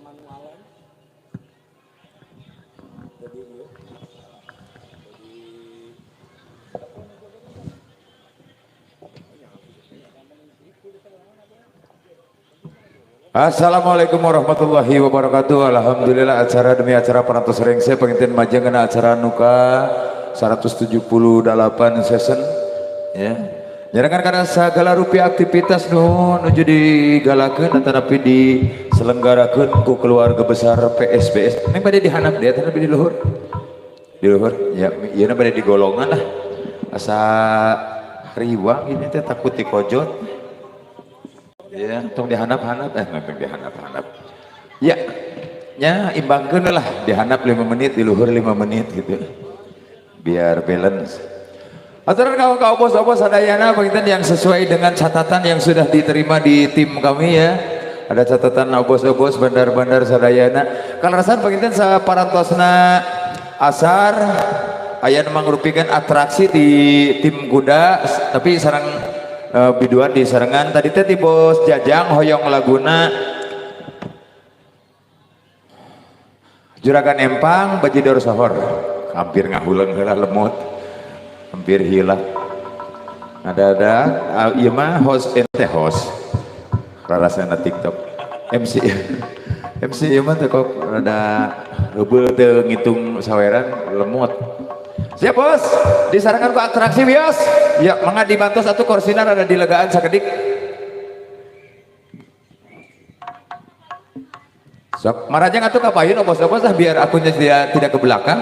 Manualan. Jadi ieu. Jadi Assalamualaikum warahmatullahi wabarakatuh. Alhamdulillah acara demi acara parantos rengse penginten majeng kena acara nuka 178 season ya. Nyarengan karena segala rupiah aktivitas nu nuju digalakeun tetapi diselenggarakeun ku keluarga besar PSBS. Neng bade dihanap dia tapi di luhur. Di luhur ya, ieu bade di golongan lah. Asa riwang ini teh takut dikojot. Ya, tong dihanap-hanap, tong dihanap-hanap. Ya, nya imbangkeun lah, dihanap 5 menit, di luhur 5 menit gitu. Biar balance. Aturan kau bos-bos sadayana panginten yang sesuai dengan catatan yang sudah diterima di tim kami ya. Ada catatan obos-obos bandar-bandar sadayana. Kalarasan panginten saparantosna asar aya nu mangrupikeun atraksi di tim kuda tapi sareng biduan di sarengan tadi teh ti bos Jajang hoyong laguna Juragan Empang Bajidor Sohor hampir ngahuleng heula lemot hampir hilang ada-ada ieu mah host ente host rarasana TikTok MC MC ieu mah teh kok rada heubeul teu ngitung saweran lemot. Siap bos, disarankan ku atraksi bios. Ya, mangga dibantu satu korsina rada dilegaan sakedik. Sok, marajang atuh ka payun bos-bos lah biar akunnya tidak ke belakang.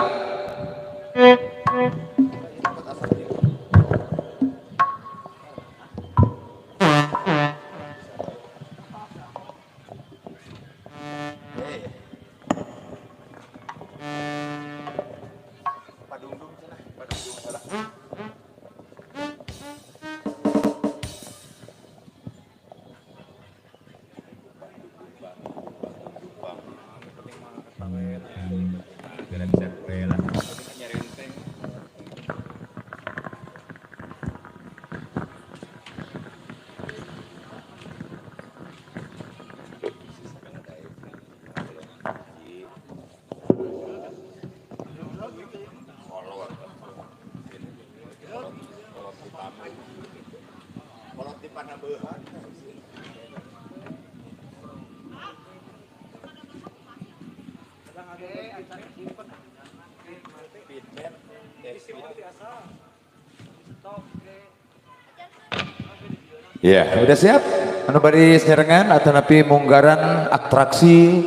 Ya, udah siap? Anu baris nyerengan atau napi munggaran atraksi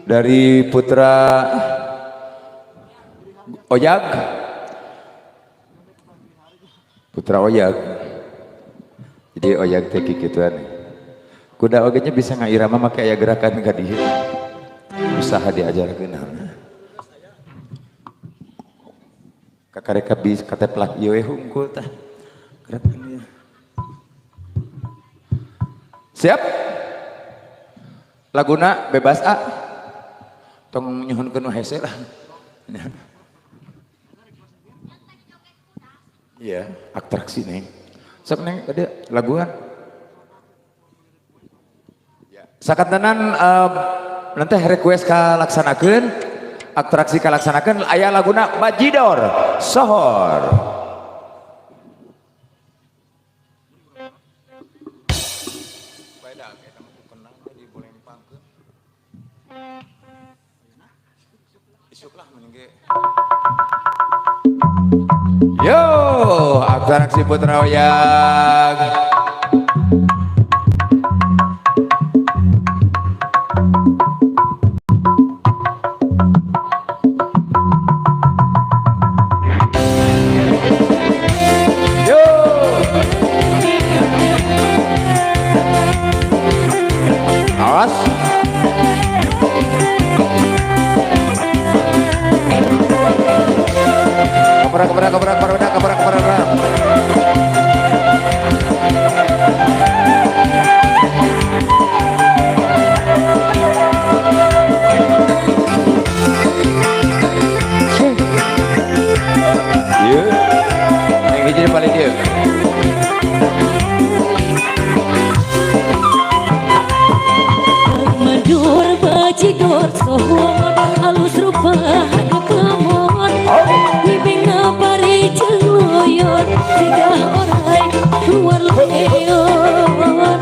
dari Putra Oyag. Putra Oyag. Jadi Oyag teh kikituan. Kuda oge nya bisa ngairama make aya gerakan ka dieu. Usaha diajarkeun. Kakareka bis kateplak ieu we hungkul tah. Gerakan ieu. Siap? Laguna bebas A. Tong nyuhunkeun nu hese lah. Iya, atraksi neng. Sok neng tadi laguan. Sakantenan nanti request kalaksanakeun, atraksi kalaksanakeun aya laguna Bajidor Sohor. Yo, atraksi Putra Oyag. Yo. Awas. Keperak, keperak, keperak, keperak, keperak, keperak. Iya. Yang hiji paling dia. bajigur sohor alus rupa anu kemon ngibingna bari jeung loyon siga orai luar leon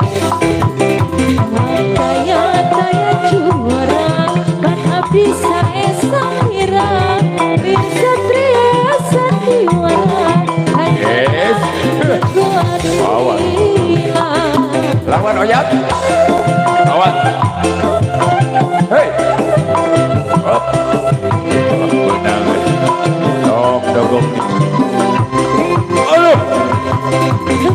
taya taya juara kan abdi sae samira bir satria sandiwara. Yes. Lawan. Lawan oyat. Lawan. Hei. Hop. Benang. Dog dogong. Aduh.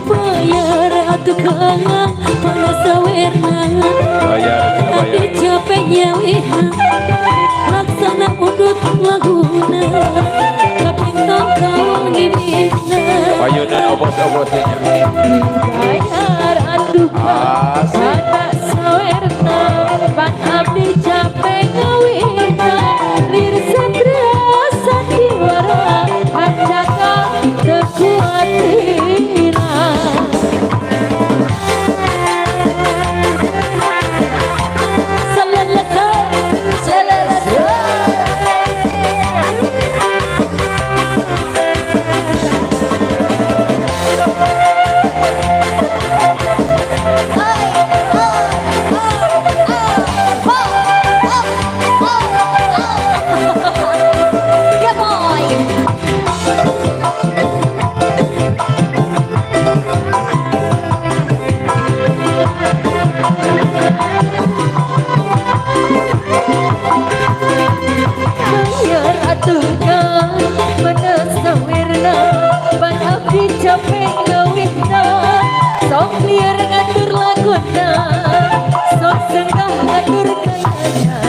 Bayar atuh kangen panas sawerna. Bayar, Tapi bayar. capek nyawina laksana undut laguna kapinton kawan ngibina. Payunan obos-obosnya. Bayar atuh Asik. panas sawerna pan abdi capek ngawina lir satria sandiwara ancaka teu kuat lila. Salalala, salalala. Bayar atuh kang mana sawirna pan abdi capek ngawihna sok liar ngatur laguna sok senggah ngatur kayana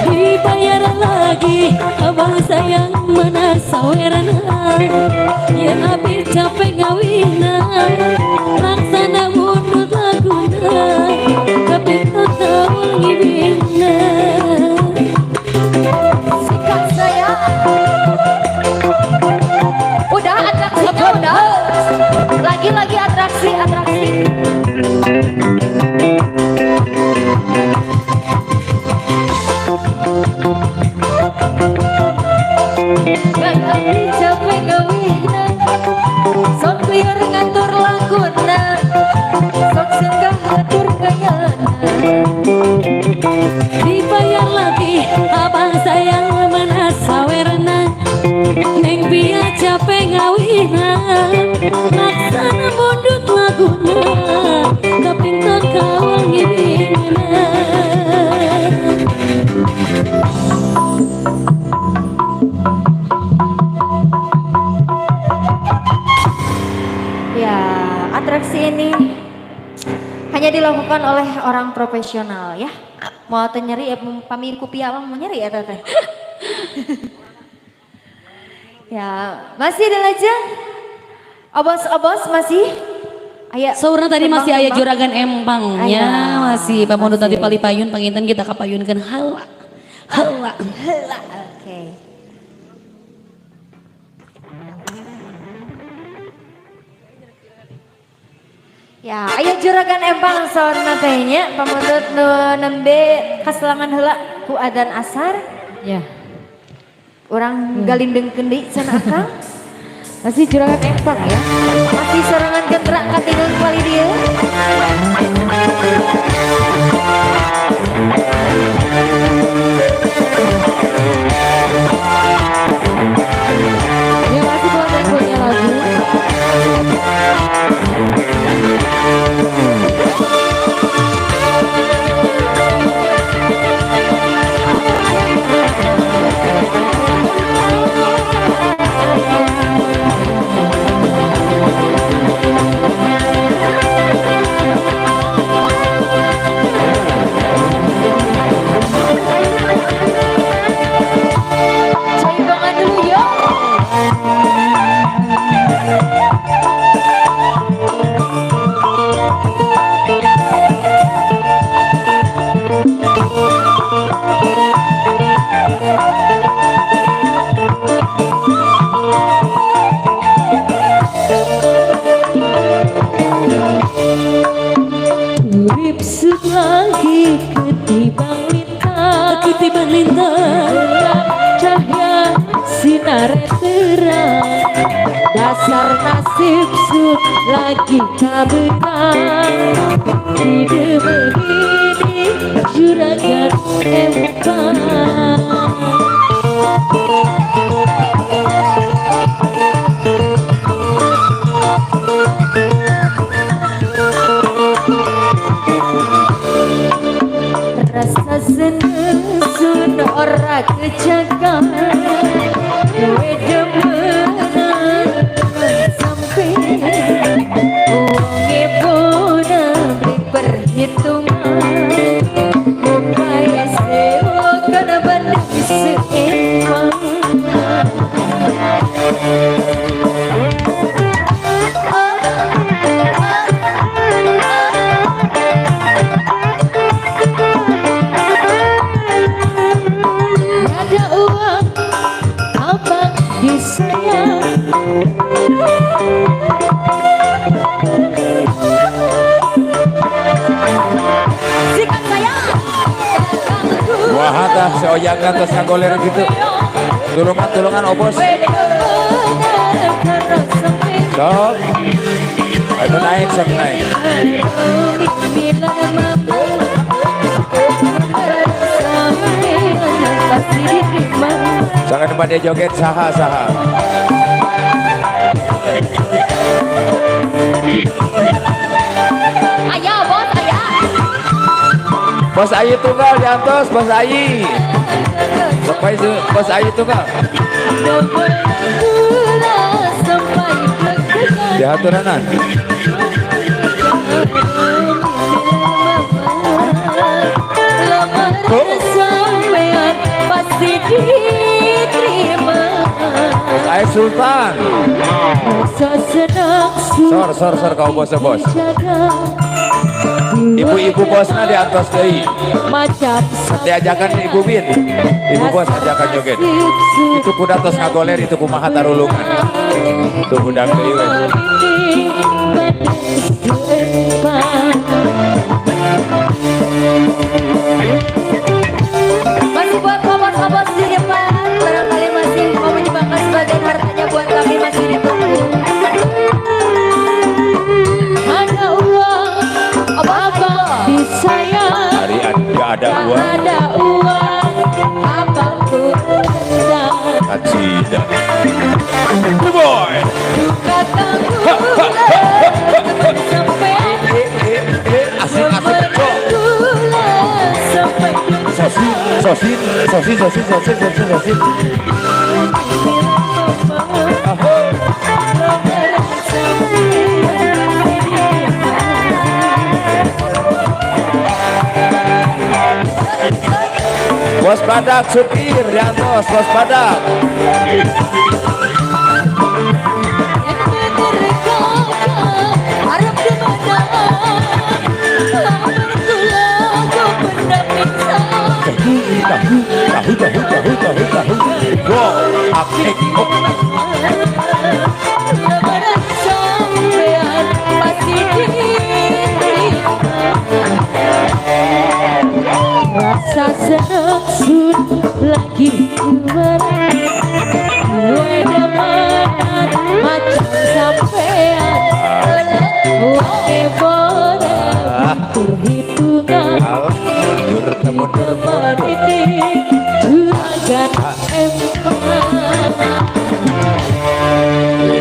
dibayar lagi abang sayang mana sawerna ya abdi capek ngawihna laksana mundur laguna tapi tetap ngibina. Sikat saya. Udah atraksinya udah. Lagi-lagi atraksi atraksi. Kan abdi capek ngawihna sok liar ngatur laguna sok senggah ngatur gayana dibayar lagi abang sayang mana sawerna neng pia capek ngawihna laksana mundut laguna kapinton kawal ngibina. Ya, atraksi ini hanya dilakukan oleh orang profesional ya. Mau teu nyeri ya pami kupia mah mau nyeri ya teteh. Ya, masih ada lajang. Obos-obos masih. Aya. Saurna tadi masih aya tembang-tembang. Juragan empangnya Aya, masih pamundut tadi masih. palipayun panginten kita kapayunkeun heula. Heula. Heula, oke. Ya, aya juragan empang saurna teh nya pamundut nu nembe kaselangan heula ku adzan asar. Ya, Urang galindengkeun deui cenah akang. masih juragan empang ya. Masih sorangan genterak katingang kali dieu. Ya masih buat yang punya lagu. Lintang-lintang. Cahya sinar terang, dasar nasib sun lagi kaberang. Tidak begini juragan empang. Rasa seneng sun ora kejaga, kowe demenan sampe wonge puna beli perhitungan, upaya sewa kana bandung seempang. Ada uang abang disayang. Sikat sayang. Wah, tah seoyangan tos ngagoler gitu. Tulungan tulungan obos. Sok. Ayo naik, sok naik. Jangan pada joget saha saha. Ayo bos, ayo. Bos Ayi tunggal diantos, Bos Ayi. Sok bae Bos Ayi tunggal. Dihaturanan. Pasti diterima. Bos Ayi Sultan. Rasa senang. Sor sor sor kau bos bos. Ibu-ibu bosna diantos deui. Macam Diajakan Ibu Bin. Ibu bos ajakan joget. Itu kuda tos ngagoler itu kumaha tarulungan. Tuh budak deui we. Masih buat bos-bos di depan, barangkali masih mau menyumbangkan sebagian hartanya buat kami masih ditunggu. Ada uang abang disayang. Hari nggak ada uang. Ada uang abangku tendang. Kacida. Boy. Kataku sampai Asik asik. Cok. sampai. Sosin, sosin, sosin, sosin, sosin, sosin, sosin. Bos badak supir diantos, bos badak. Tahu, tahu, tahu, tahu, tahu, tahu. Go, up, ek, ok. Rasa senang sun lagi marah, gue demenan macam sampean, wonge boleh perhitungan. Mundur, mundur, mundur. Ini juragan empang.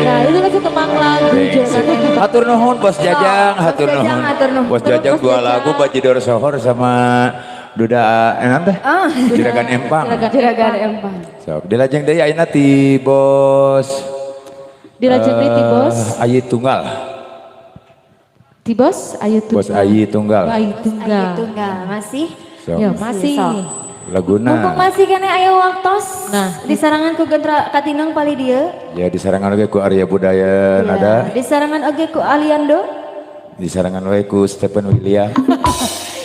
Nah, itu lagu tembang lagu juragan empang. Hatur nuhun Bos Jajang, hatur Bos Jajang, nuhun. hatur nuhun. Bos Jajang Bos dua Jajang. Lagu Bajidor Sohor sama Duda teh? Juragan Empang. Juragan empang. Sok, dilajeng deui ayeuna ti Bos. Dilajeng deui ti Bos. Ayi Tunggal. Ti Bos Ayu Tunggal. Bos Ayi Tunggal. Ayu Tunggal. Ayo tunggal masih. Sok. Ya, masih. Sok. Laguna. Mumpung masih kene aya waktos. Nah. Disarangan ku Gentra Katinong pali dieu. Ya disarangan oge ku Arya Budaya Nada, Disarangan oge ku Aliando. Disarangan oge ku Stephen William.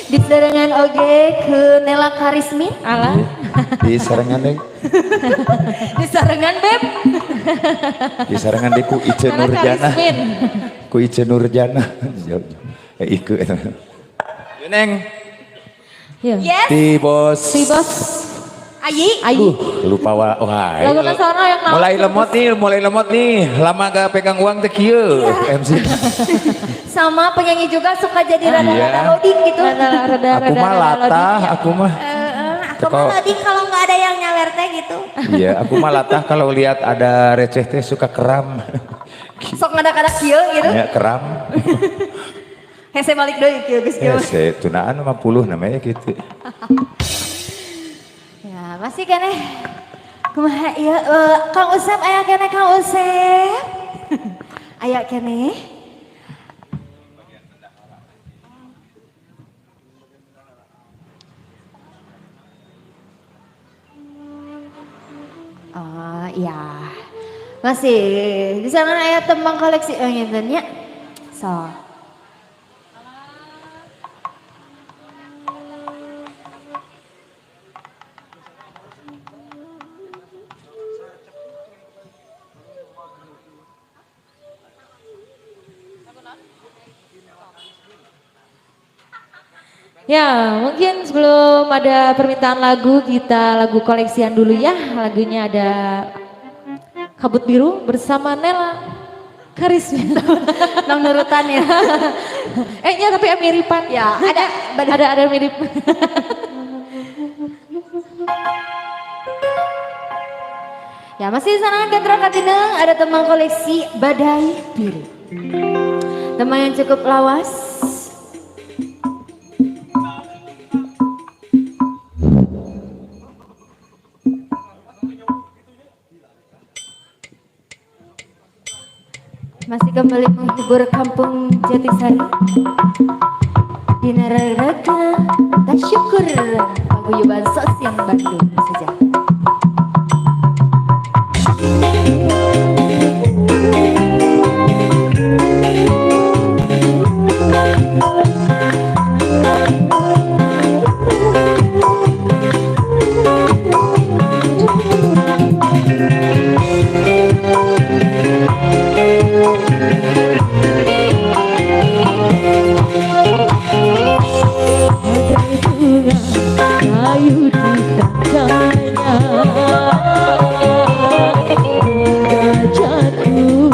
Disarangan oge ku Nela Karismin. Alah. Disarangan deui. Disarangan Beb. Disarangan deui ku Ice Nela Nurjana. Karismin. Ku Ice Nurjana. Eh iku eta. Neng, Ya. Yes. ti Bos. Ti Bos. Ayi. Ayi. Lupa wah. Lagu nasional yang naon? Mulai lemot nih. Lama gak pegang uang teh kieu MC. Sama penyanyi juga suka jadi rada-rada Iya. loading gitu. Rada Aku mah latah, aku mah. Aku mah loading kalau nggak ada yang nyawer teh gitu. Iya, aku mah latah kalau lihat ada receh teh suka keram. Sok ngadak-ngadak kieu gitu. Ya, keram. Hese balik deui kieu geus kieu. Hese, tunaan 50 namanya gitu. Ya, masih keneh. Kumaha ieu Kang Usep aya keneh Kang Usep. Aya keneh. Oh iya. Masih di sana aya tembang koleksi ngenten nya. So. Ya, mungkin sebelum ada permintaan lagu, kita lagu koleksian dulu ya. Lagunya ada Kabut Biru bersama Nela Karisma. Nang nurutan ya. Ya tapi miripan. Ya, ada ada mirip. Ya, masih di sana Gatra Katineng ada teman koleksi Badai Biru. Teman yang cukup lawas. Masih kembali menghibur kampung Jatisari. Di Nararaga, Tasyukur Paguyuban Sosial Bandung saja. Kayu di tangannya, hingga jatuh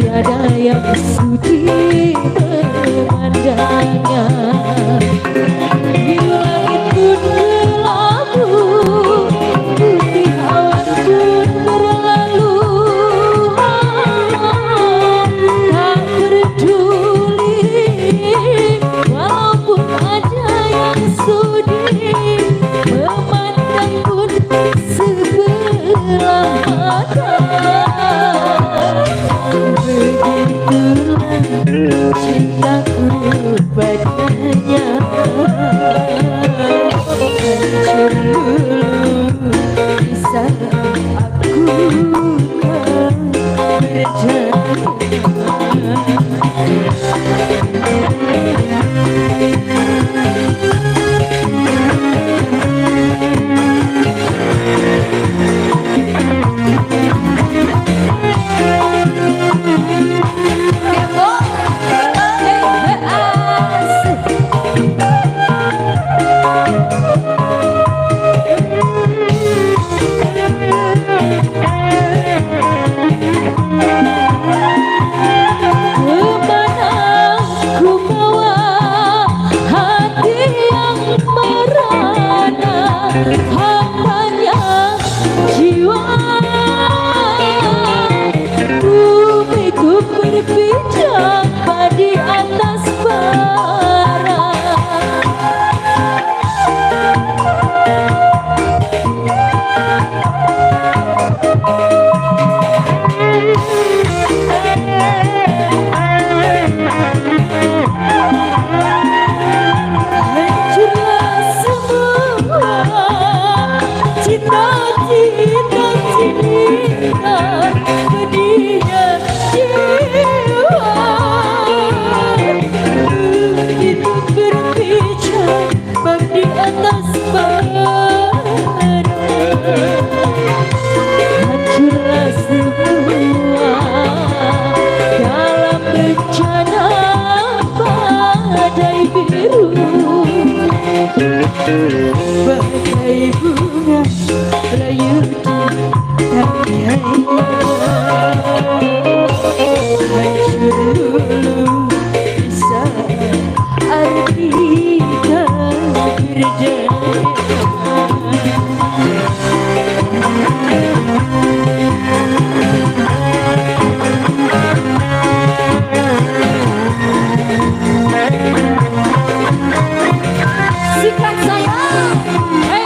tiada yang sudi memandangnya. Di langit pun kelabu, putih awan pun berlalu. Tak peduli walaupun ada yang sudi memandang pun sebelah mata. Begitulah cintaku padanya, hancur dulu bisa aku percaya. Kemana ku bawa hati yang merana, hambanya jiwa. Bumi ku berpijak di atas bara. Hancurlah semua cita-cita cinta, pedihnya jiwa. Begitu berpijak di atas bara. Hancurlah semua dalam bencana badai biru. Badai bunga layu di tangkainya. Hancur luluh di saat arti tak berdaya. Sikat sayang. Hey.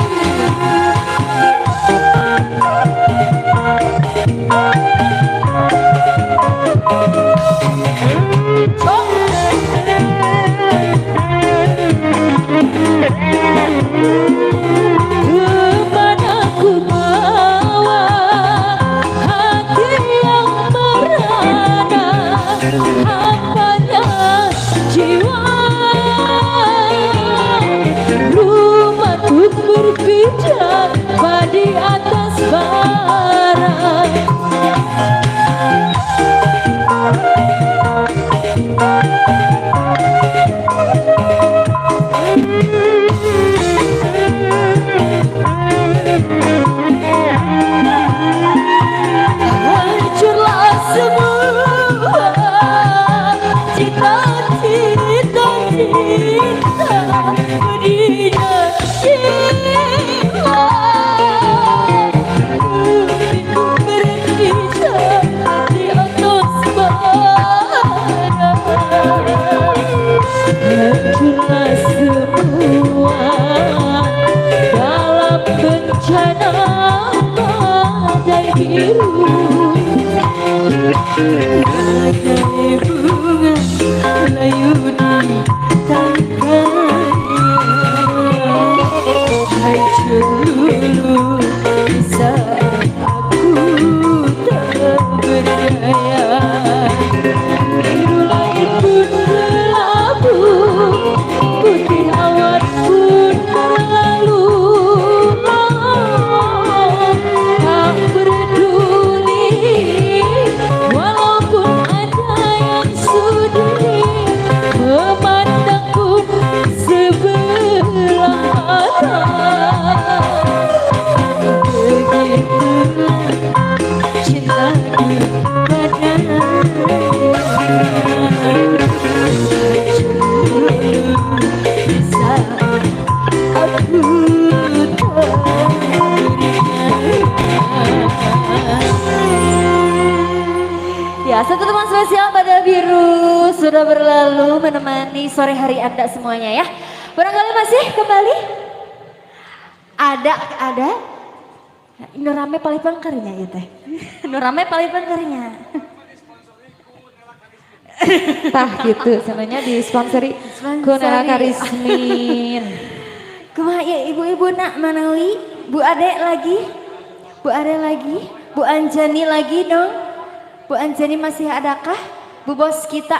Kemana ku bawa hati yang merana, hapanya jiwa. Rumah tuk berpijak padi atas bara. Hancurlah semua cita-cita cinta pedihnya jiwa. Kupingku berkisah di atas bara. Hancurlah semua dalam bencana badai biru. Bagai bunga layu di tangkainya. Hancur luluh di saat aku tak berdaya. Biru langit pun berlabu, putih awan pun berlalu. Tak peduli walaupun ada yang sudi memandangku sebelah mata. Begitulah cintaku padanya. Hancur luluh di saat aku tak berdaya. Ya, satu teman spesial pada biru sudah berlalu menemani sore hari Anda semuanya ya. Barangkali masih kembali? Ada. Nu rame paling pangkernya ya teh. Nu rame paling pangkernya. Tah gitu, sebenarnya disponsori ku Nela Karismin. Kumaha ya ibu-ibu nak manawi, Bu Ade lagi, Bu Ade lagi, Bu Anjani lagi dong. Bu Anjani masih adakah? Bu bos kita.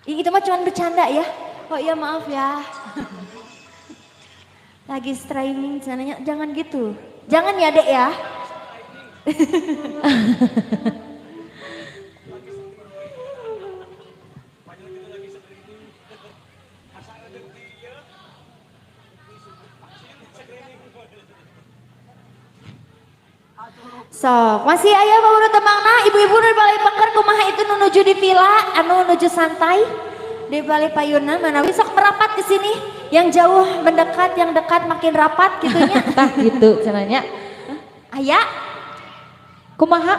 Ih, itu mah cuma bercanda ya. Oh iya maaf ya. Lagi streaming sananya, jangan gitu. Jangan ya dek ya. Sok, masih aya baru temangna ibu-ibu nu balik pengker kumaha itu nu nuju di villa anu nuju santai di balik payuna manawi sok merapat ke sini, yang jauh mendekat, yang dekat makin rapat gitunya. Tah gitu cenanya. Aya kumaha?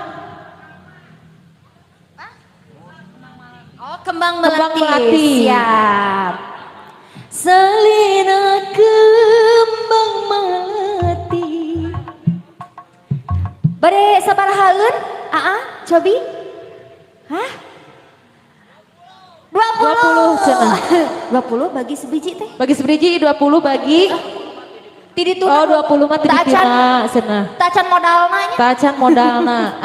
Oh, kembang melati. Kembang melati. Siap. Selina kembang melati. Bade sabaraha haeun? Aa, cobi? Hah? 20. 20 cenah. 20 bagi sebiji teh. Bagi sebiji 20 bagi Ti dituna. Oh, 20 mah ti dituna cenah. Tacan modalna nya. Tacan modalna.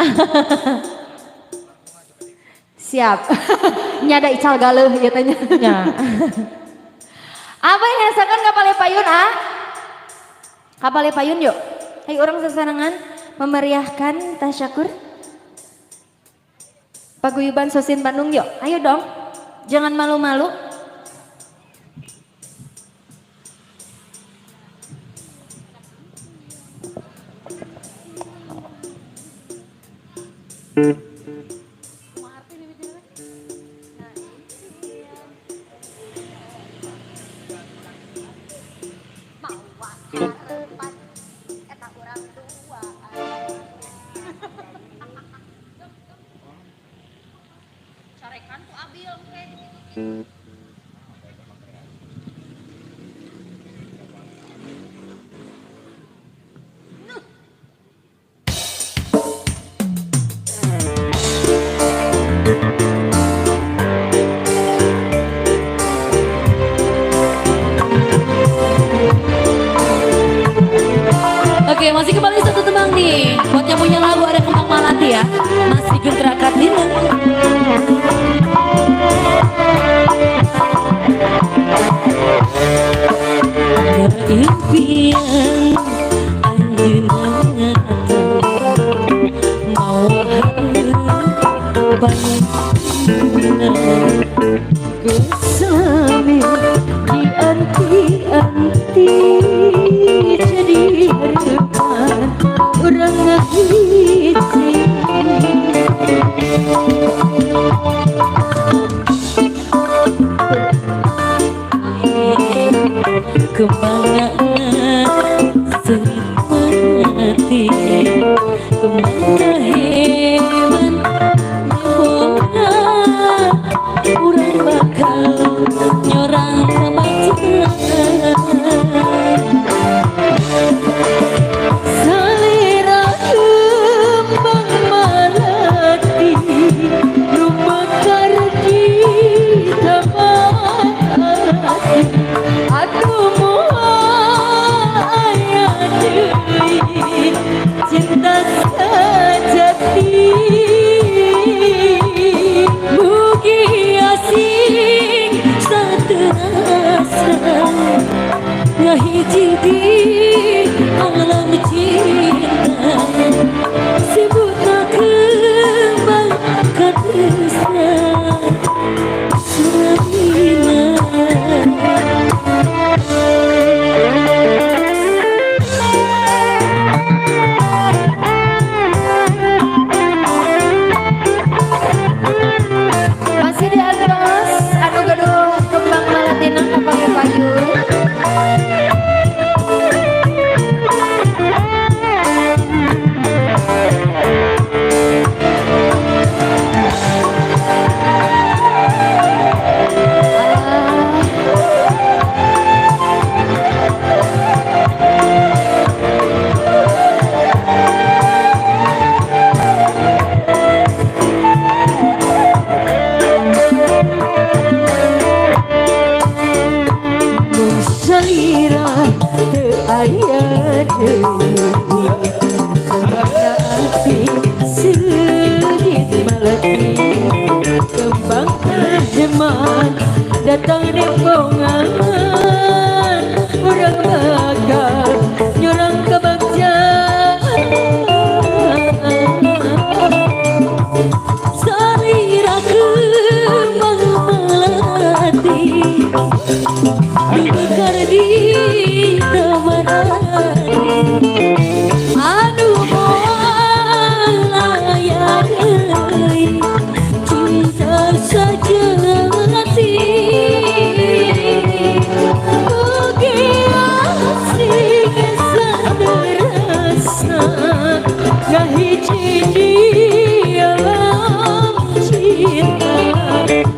Siap. Nyada ical galeuh ieu teh nya. Nya. Apa yang dirasakan kapal payun, ah? Kapal payun yuk. Hai orang sesarengan memeriahkan tasyakur. Paguyuban Sosin Bandung yuk. Ayo dong. Jangan malu-malu. Dicarekan ku Abil engke di situ. Oke, masih kembali satu tembang nih. Buat yang punya lagu ada Kembang Malati ya. Masih Guntra Kartina. Ada impian anjeunna mau Kusami dianti-anti jadi harapan urang ngahiji. Kemana sengit mati, kemana heman nembongna, urang bakal nyorang kabacaan. Salira kembang malati rumekar di taman ati. Aduh moal aya deui cinta sejati. Mugi asing saterasa ngahiji di alam cinta, sebutna kembang katresna salamina. Masih di atas anu gaduh kembang malatina kapake payun. Mun salira teu aya deui kembang ati seungit malati, kembang heman datang nembongan urang bakal nyorang kabagjaan. Salira kembang melati mekar di taman ati, anu moal aya deui cinta sejati. Mugi asing saterasa ngahiji di alam cinta,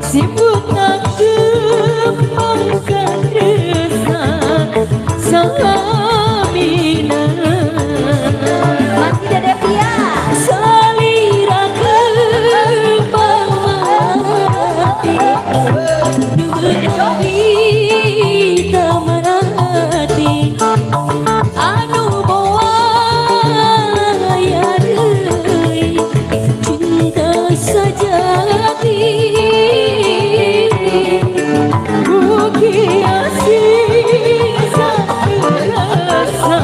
sibukna kembang katresna salamina. Masih Dede Pia. Salira kembang melati mekar di taman ati, anu moal aya deui cinta sejati. Mugi asing saterasa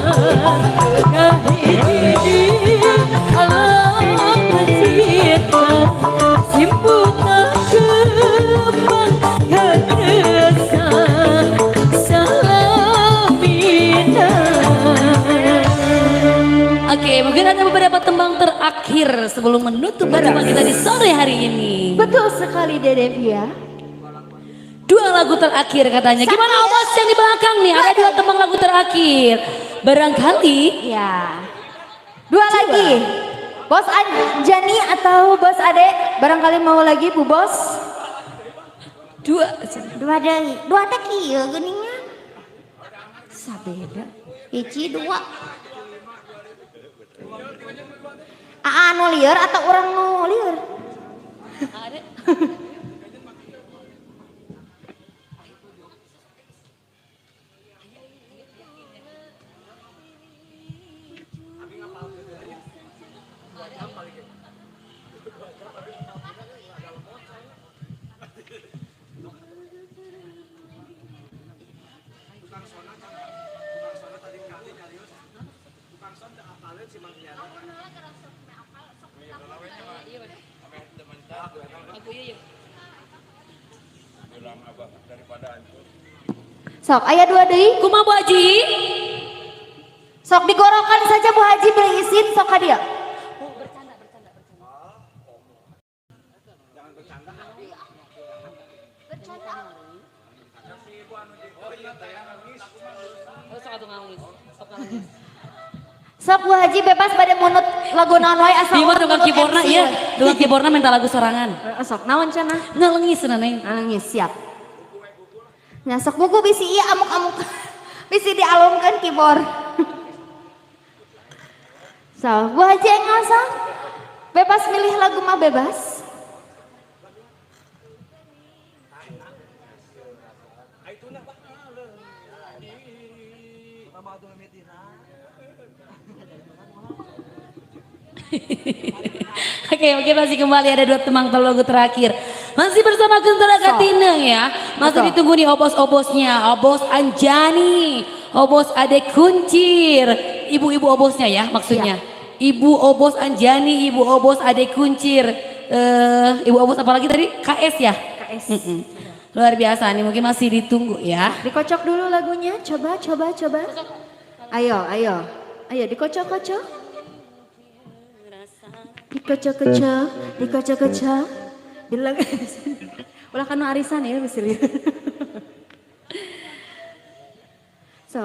ngahiji di alam cinta, simputna kembang katresna salamina. Oke, mungkin ada beberapa tembang terakhir sebelum menutup pertemuan kita di sore hari ini. Betul sekali Dede Pia. Dua lagu terakhir katanya. Gimana Obos yang di belakang nih? Ada dua tembang lagu terakhir. Barangkali Ya. Dua lagi. Bos Anjani atau Bos Ade? Barangkali mau lagi Bu Bos? Dua. Dua deui. Dua teh kieu geuningan. Sabeda. Hiji dua. Aa nu lieur atau urang nu lieur? Ada. Sok, aya dua deui. Kumaha Bu Haji? Sok digorokan saja Bu Haji beri izin sok ka dieu. Sok Bu Haji bebas pada munut lagu naon wae asal Di mah tukang munut keyboardna MC iya, we. tukang keyboardna minta lagu sorangan. Sok naon cenah? Ngalengis cenah Neng. Nangis siap. Nah sok buku bisi iya amuk-amuk. Bisi dialungkeun keyboard. So, Bu Haji enggal sok. Bebas milih lagu mah bebas. Oke, oke masih kembali ada dua temang lagu terakhir. Masih bersama Gentara Katineng ya. Masih Betul. ditunggu nih obos-obosnya. Obos Anjani, obos Ade Kuncir. Ibu-ibu obosnya ya maksudnya. Ibu obos Anjani, ibu obos Ade Kuncir. Ibu obos apa lagi tadi? KS ya? KS. Mm-mm. Luar biasa nih mungkin masih ditunggu ya. Dikocok dulu lagunya, coba coba coba. Ayo, ayo. Ayo dikocok-kocok. Dikocok-kocok, dikocok-kocok. Dilag. Ulah kanu arisan ya mesti lihat. So.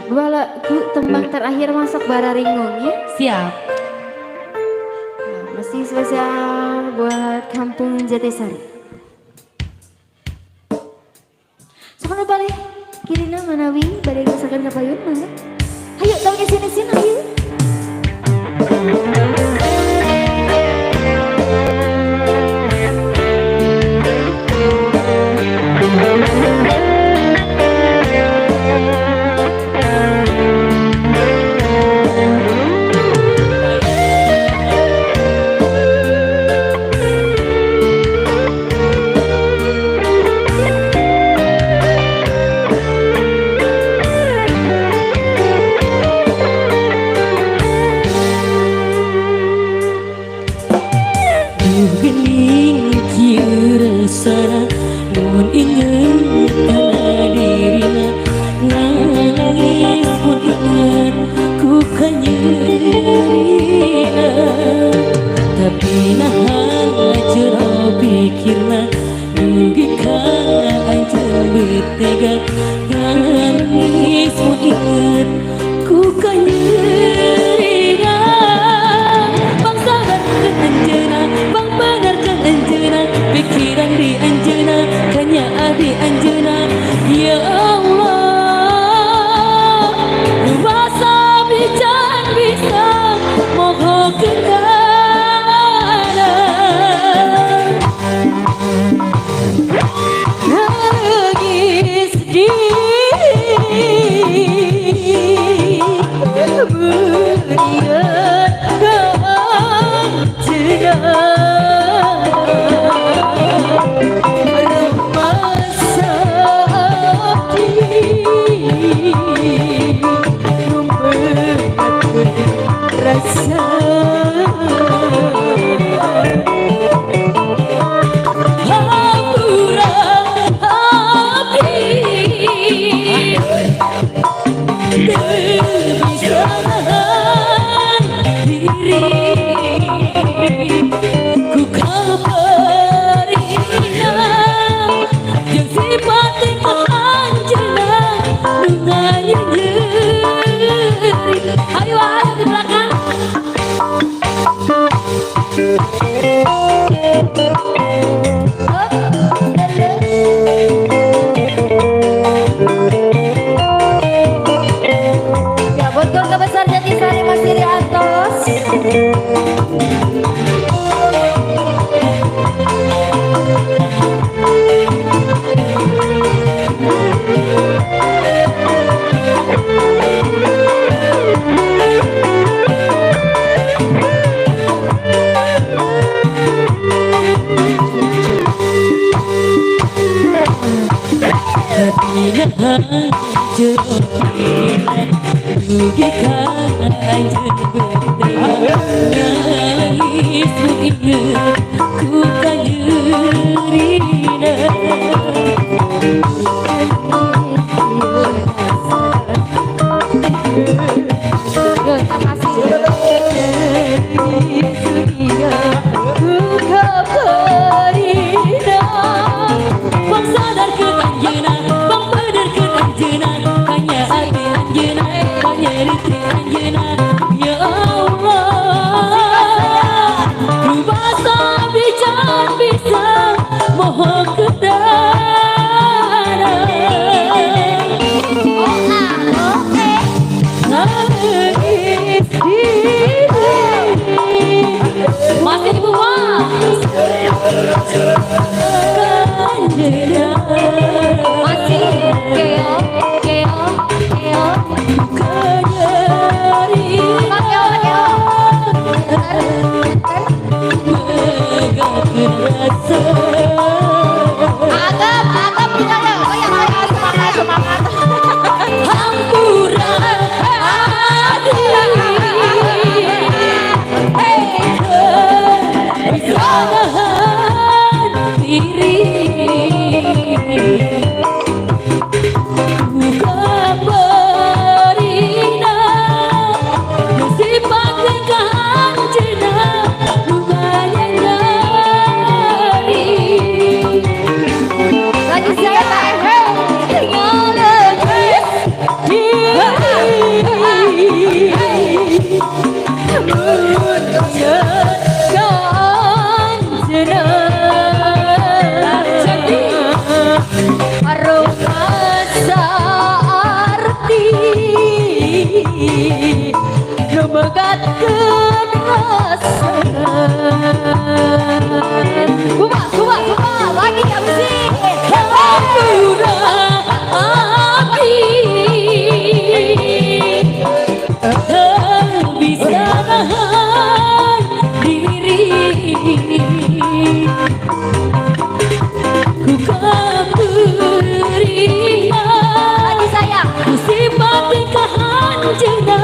Dua lagu tembang terakhir masuk Bararingung ya. Siap. Nah, masih spesial buat Kampung Jatisari. Sok nu balik kirina manawi bade gesekan ka payun mangga. Hayu tong isin-isin hayu. Gening kieu resana mun inget kana dirina nangis mun inget ku kanyerina tapi naha jero pikirna dugi ka anjeun betega nangis mun inget ku kanyerina bangsabarkeun anjeunna bang benarkeun anjeunna pikiran di anjeunna kanyaah di anjeunna ya Allah luasa bican bisa mohokeun kana nangis di berian rasa hampura abdi teu bisa nahan diri ku kabarina jeung sifat ka anjeunna nu nganyeri. Ayo ayo di belakang. Dugi ka anjeun beundeut nangis mun inget ku kanyerina. Ya Allah, rubasa bicara bisa mohon ketara. Nangis diri masih dibuang. Masih keo keo keo. Agam, agam juga ya. Goyang, goyang, semangat, semangat. Hampura hati, bisa nahan diri. Buka berina, sifat kancena, lumayan nyari. Lagi siapa? Ngalengis diri, mun kancena. Rasa arti lumegatkeun rasa. Kumaha, kumaha, kumaha. Lagi ya musik. Hampura api, tak bisa nahan diri. Ku kaberina, Lagi sayang. ku sifat kahanjeuna,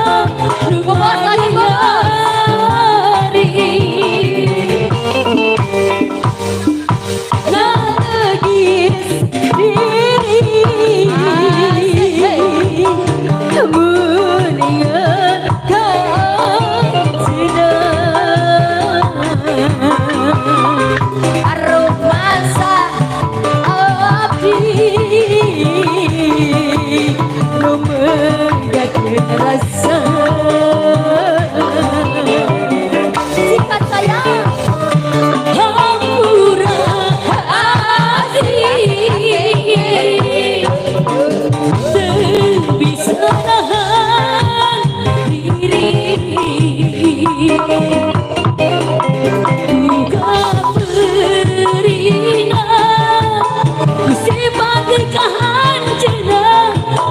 nu Bos, lagi, bos. nyari. Nangis diri mun inget kancena. Arumasa Abdi lumegatkeun rasa. sifat sayang. Hampura hati, teu bisa nahan diri. Ku kaberina, ku sifat kahanjeuna,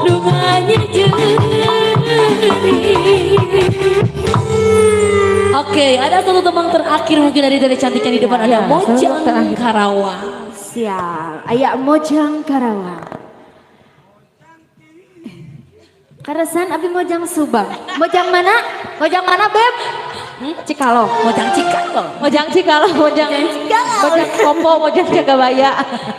nu nganyejeri. Oke, ada satu teman terakhir mungkin dari cantiknya di depan ada Ya, Mojang satu terakhir. Karawang. Siap. Aya Mojang Karawang. Karesan abi Mojang Subang. Mojang mana? Mojang mana, Beb? Cikalong. Mojang Cikalong. Mojang Cikalong, Mojang Cikalong. Mojang Kopo, Mojang Jagabaya.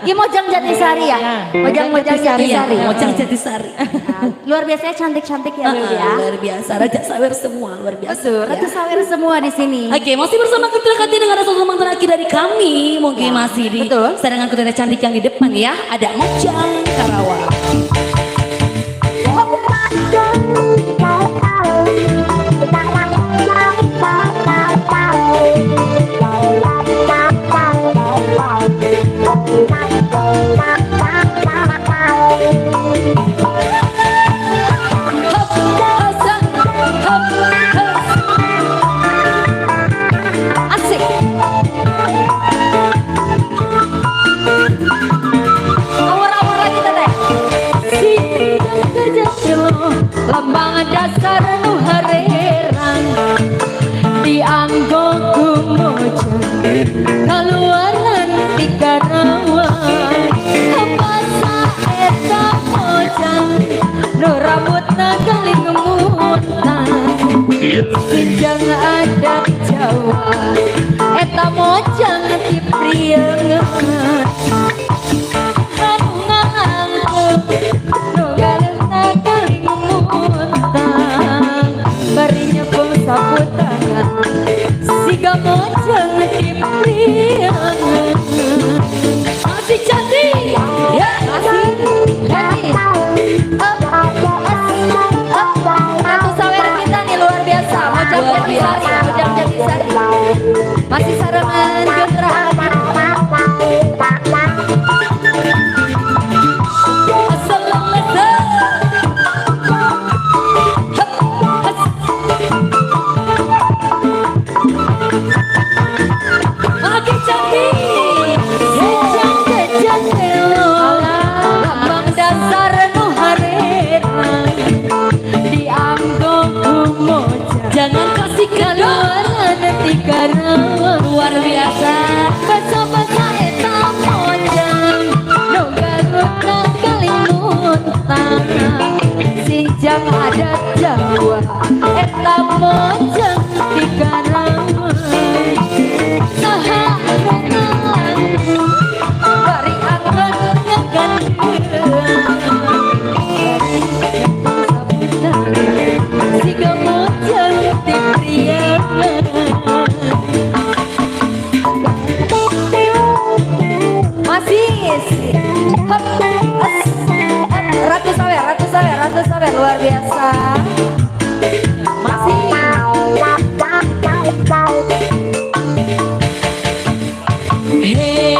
Ini Mojang Jatisari ya? Iya. Mojang Mojang Jatisari. Iya, Jatisari. Mojang Jatisari. Nah, luar biasanya cantik-cantik ya, Beb ya. Luar biasa, Raja Sawer semua, luar biasa. Betul, Ya. Ratu Sawer semua di sini. Oke, masih bersama Ketua Kantin dengan ada satu teman terakhir dari kami. Mungkin masih di betul. sarangan ketua cantik yang di depan ya. Ada Mojang Karawang. Hop, hasa, hop, hop. Asik. Awur-awur lagi teteh. adat Jawa eta mojang ti priengan anu ngangkung nu galeuna kalimuntang bari nyepeng sapu tangan siga mojang ti priengan. Masih cantik ya. Masih cantik. Up, up, up. Ratu sawer kita nih luar biasa. Mojang Luar Jatisari, biasa. Mojang Jatisari. Masih sarengan Gendra. Assalamualaikum. Hup, has. Makin cantik. Sejang kejatelo, lambang dasar nu harerang. Dianggo ku mojang. Jangan kasih kedor. Kaluaran ti Karawang. Luar biasa. Basa-basa eta mojang nu garutna kalimuntang sinjang adat Jawa eta mojang di Karawang saha anu ngalangkung bari anggon ngagandeng siga mojang ti priangan. Masih. Hup, as, up. Ratu sawer, ratu sawer, ratu sawer luar biasa. Masih. Hei.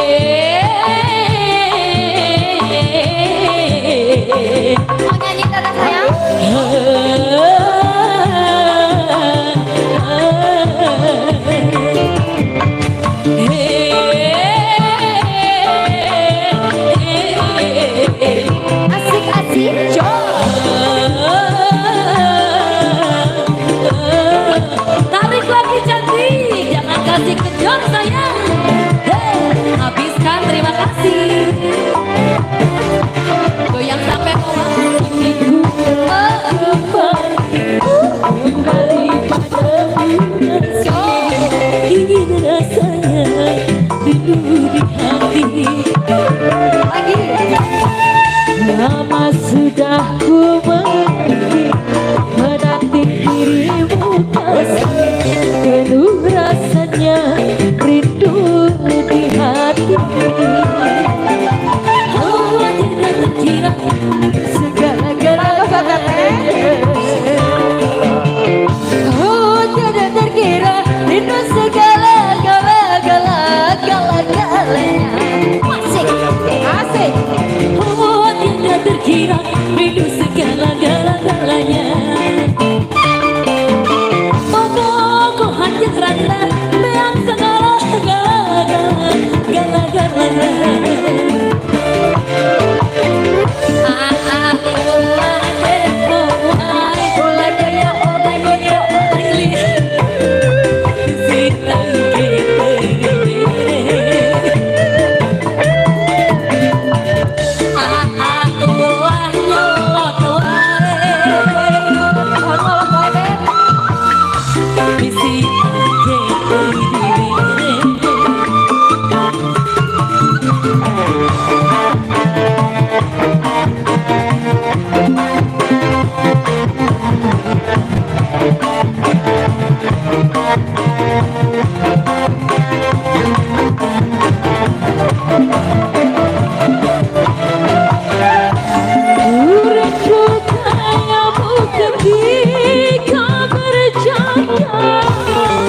Mau nyanyi teteh sayang? Asik asik. Tarik lagi cantik, jangan kasih kedor sayang. Hei, habiskan, terima kasih. Goyang sampai bawah. Kembali padamu, ingin rasanya rindu di hati. Lagi. Lama sudah ku menanti, menanti dirimu kasih. Penuh rasanya rindu di hati. Oh, tidak terkira Segala-galanya. Oh, tidak terkira rindu segala gala gala gala galanya. Asik. Asik. Oh, tidak terkira rindu segala gala galanya. Pokok hanya rasa yang segala gala gala gala galanya. Ah, ah, ulah, oh, Ulah gaya, ulah gaya. Mohon maaf Beb. Rindu kayamu ketika berjalan.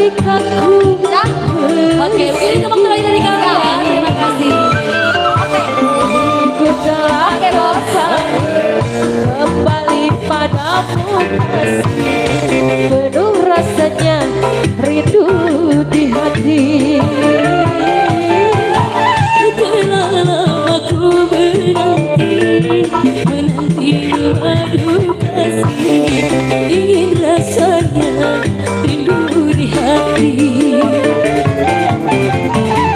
Ketika ku Oke, mungkin itu tembang terakhir dari kami ya. Terima kasih. Ku telah bosan kembali padamu kasih, penuh rasanya rindu di hati. Telah lama ku menanti, menanti madu kasih, ingin rasanya rindu di hati.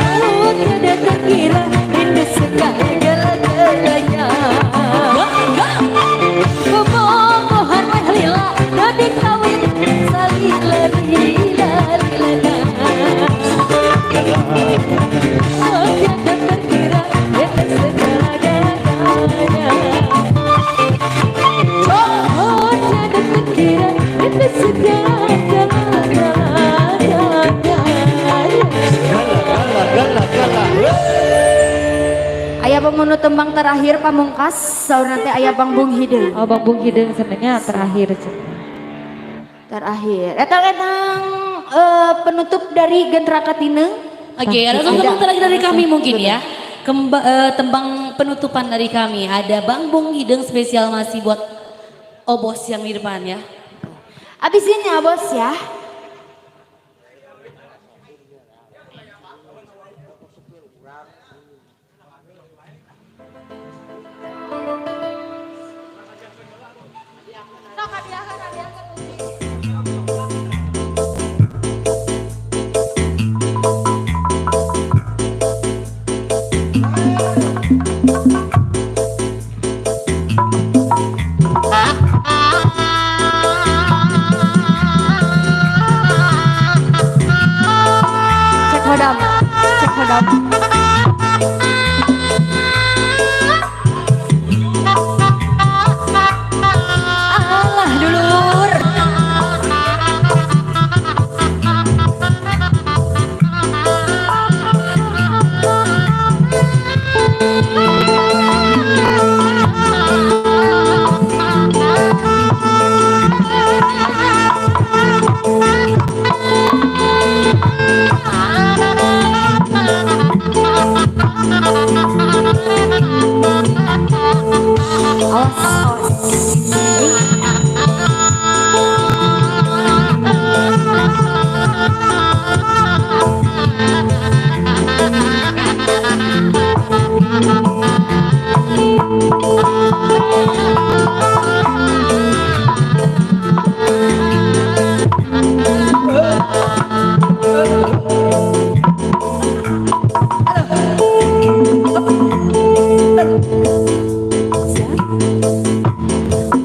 Oh, tiada terkira rindu segala-galanya. Bobogohan weh lila, dadi kawin salila lila lila. Oh, tiada terkira rindu segala-galanya. Oh, tiada terkira rindu segala-galanya. Aya pemunu tembang terakhir pamungkas, saur nanti aya Bang Bung Hideung. Oh, Bang Bung Hideung sebenarnya terakhir. Terakhir. Etang-etang penutup dari Gentra Katineng. Oke, ada tembang terakhir dari kami mungkin ya. Tembang penutupan dari kami ada Bang Bung Hideung spesial masih buat Obos yang di depan ya. Abis ini ya bos ya. Cek hodam, cek hodam. Alah dulur. Awas, awas.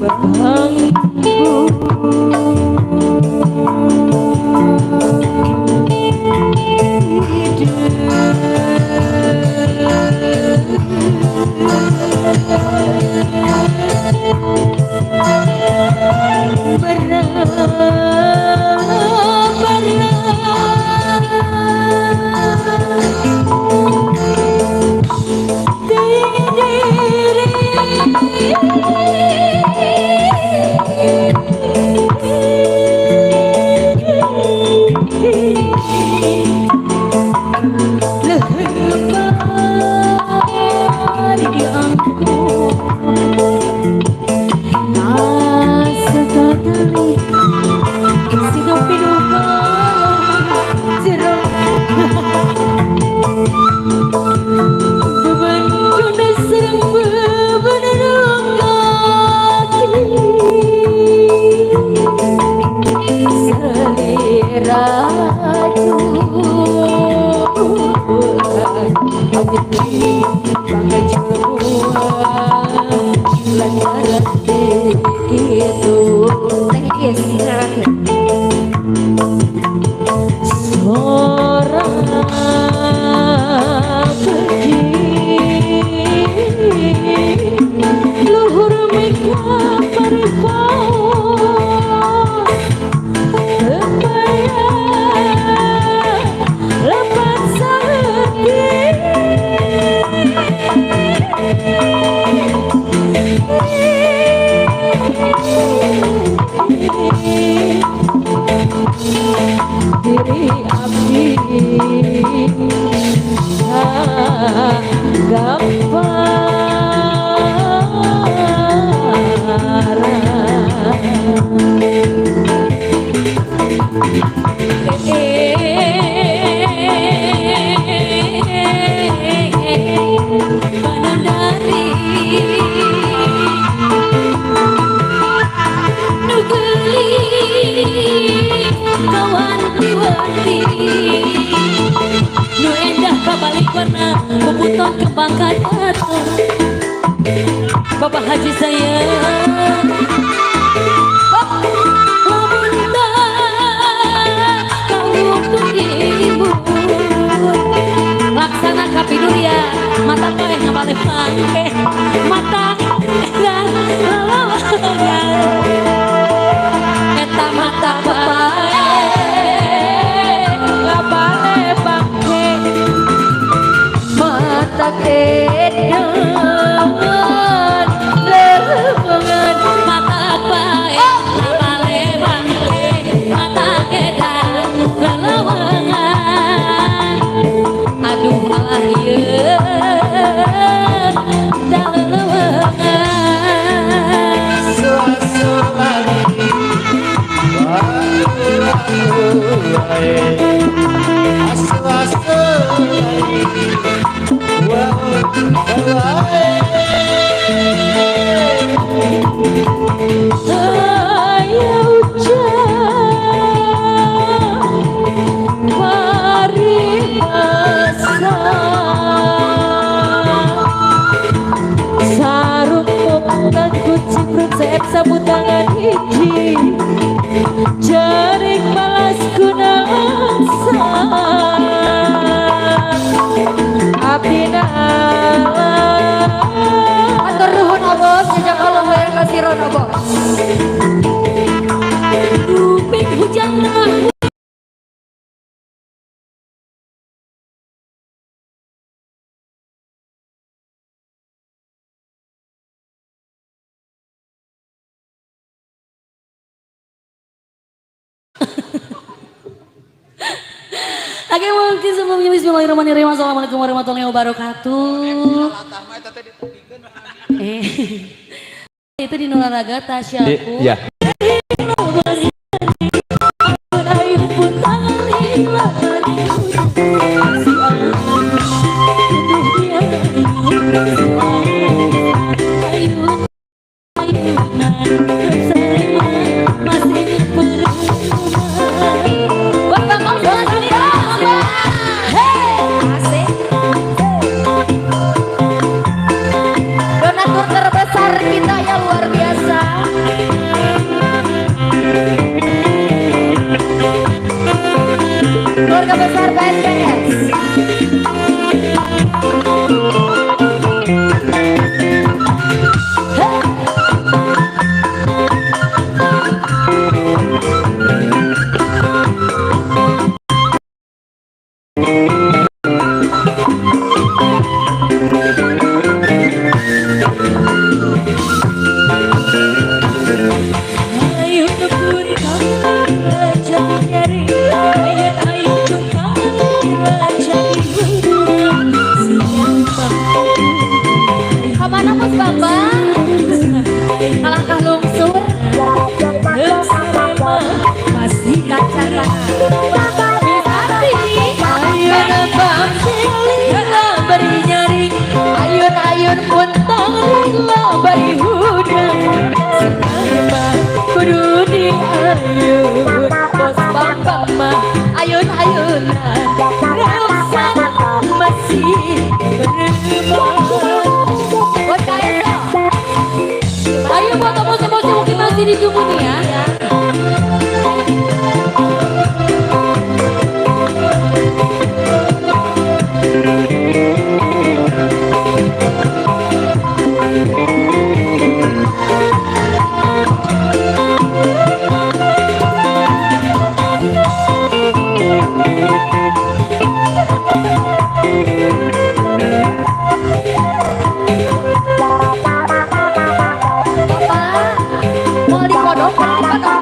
Bang Bang. diri abdi Nu endah kabalik warna puputon kembang kadaton Bapak Haji sayang lamun tak kau ibu laksana kapiduria mata paeh ngabalik pangke mata dan lalawangan eta mata paeh mata edan lewengan mata pae ngabale bangke mata edan lelewengan aduh alah ieu dalelewengan Saya ucap paribasa sarung muktan kucing perut sapu tangan hiji jaring balas gunangsa abdi Atur nuhun obos, jazakallahu khairan kasiron obos. Rupik hujan tengah. Oke, mungkin sebelumnya bismillahirrahmanirrahim. Assalamualaikum warahmatullahi wabarakatuh. Itu di Nolaraga Tasyaku. Ya. Donatur terbesar kita ya luar biasa. Keluarga besar BSPS. Kamana Mas Bambang? Kalangkah lungsur? Ayun-ayun puntang lila bari hudang Senama kudu diayun Bos Bambang mah ayun-ayunan Rasa masih beremang. Buat Kaesa. Ayo buat bos-bos mungkin masih ditunggu nih ya. Bapak, mau dikodok, mau dikodok.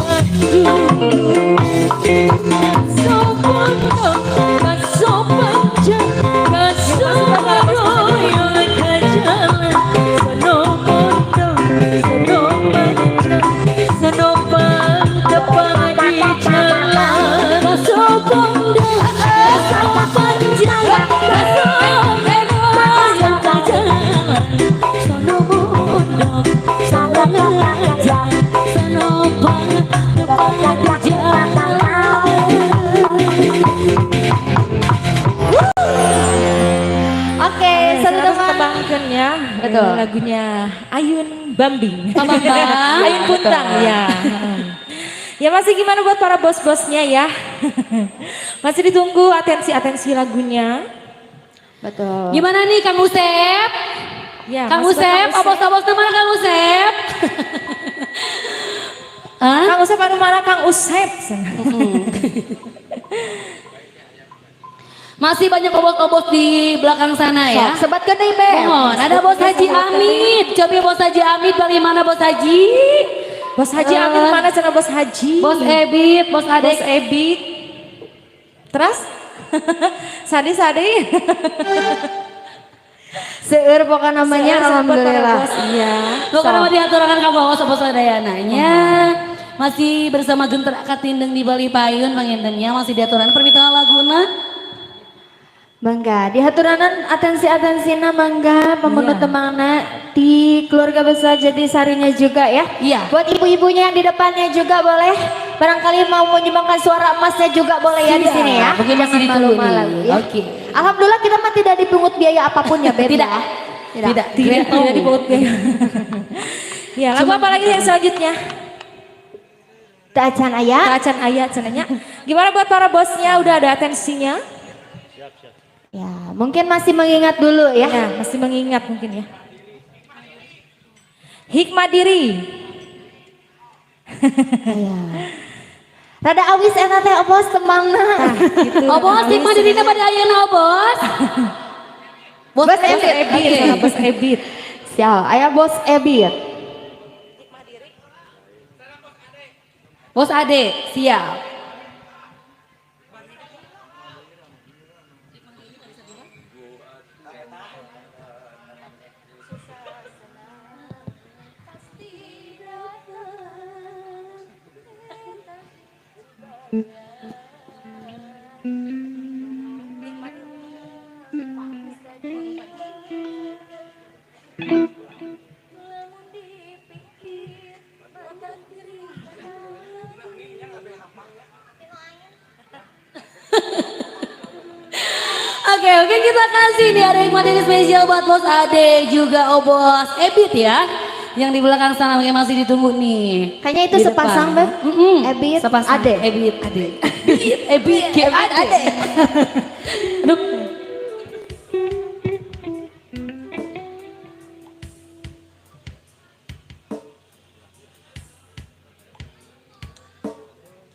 Bandung. Kasopondo, kasopanjang, kasomaroyo kajalan. Sono mondo, sono panjang, sono pangtepang di jalan. Kasopondo, kasopanjang, kasomaroyo kajalan. Sono mondo, sono panjang, sono pangtepang di jalan. Oke, satu Terus teman. tebangkeun ya. Betul. Ini lagunya Ayun Bambing. Bambang. Ayun Puntang ya. Ya masih gimana buat para bos-bosnya ya. Masih ditunggu atensi-atensi lagunya. Betul. Gimana nih Kang Usep? Ya, Kang masih buat Usep, obos-obos mana Kang Usep? Hah? Kang Usep anu mana Kang Usep? Masih banyak obos-obos di belakang sana ya. Sok, sebatkeun deui, Beb. Mohon, ada Bos Haji Amit. Coba Bos Haji Amit bagaimana Bos Haji? Bos Haji Amin mana cenah Bos Haji? Bos Ebit, Bos Adek. Bos Ebit. Terus? Sadi Sadi. Seueur pokoknya namanya Seueur buat para alhamdulillah. bos, Iya. Pokoknya mau diaturakan kamu bos bos Dayananya. Masih bersama Genter Katindeng di Bali Payun pangintennya masih diaturan permintaan laguna. Mangga, dihaturanan atensi-atensina mangga pemenuh Iya. temangna di keluarga besar Jatisarinya juga ya. Iya. Buat ibu-ibunya yang di depannya juga boleh. Barangkali mau menyumbangkan suara emasnya juga boleh ya di Siap. sini ya. Mungkin masih Jangan ditunggu malu-malu nih. ya. Oke. Alhamdulillah kita mah tidak dipungut biaya apapun ya Beb. Tidak. ya. Tidak. Tidak, Tidak. tidak dipungut biaya. Ya, lagu apa lagi yang selanjutnya? Teu acan aya. Acan aya cenanya. Gimana buat para bosnya udah ada atensinya? Ya, mungkin masih mengingat dulu ya. Ya, masih mengingat mungkin ya. Hikmah diri. Iya. Rada awis eta teh obos temangna. Gitu, Obos, hikmah dirina pada ayeuna obos. Bos, Bos Bos Ebit. Ebit, Oke. Bos Ebit. Siap, aya bos Ebit. Bos Ade, siap. Oke, oke kita kasih nih ada yang materi spesial buat Bos Ade juga Obos Ebit ya. Yang di belakang sana mungkin masih ditunggu nih. Kayaknya itu Di sepasang, depan. Beb. Mm-mm. Ebit, sepasang. Ade. Ebit, Ade. Ebit, Ebit, Ebit, Ade. Aduh.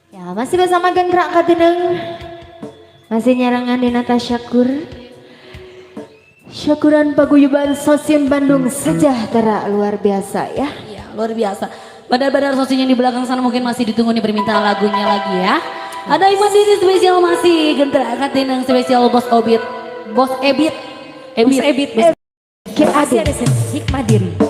Ya, masih bersama Gendra Katineng. Masih nyarangan di Tasyakur. Syakuran Paguyuban Sosin Bandung sejahtera luar biasa ya. Iya, luar biasa. Bandar-bandar sosinya di belakang sana mungkin masih ditunggu nih permintaan lagunya lagi ya. Ada Iman Diri spesial masih Gendra Katineng spesial Bos Obit. Bos Ebit. Bos Ebit, Bos Ke Masih Ade. ada hikmah diri.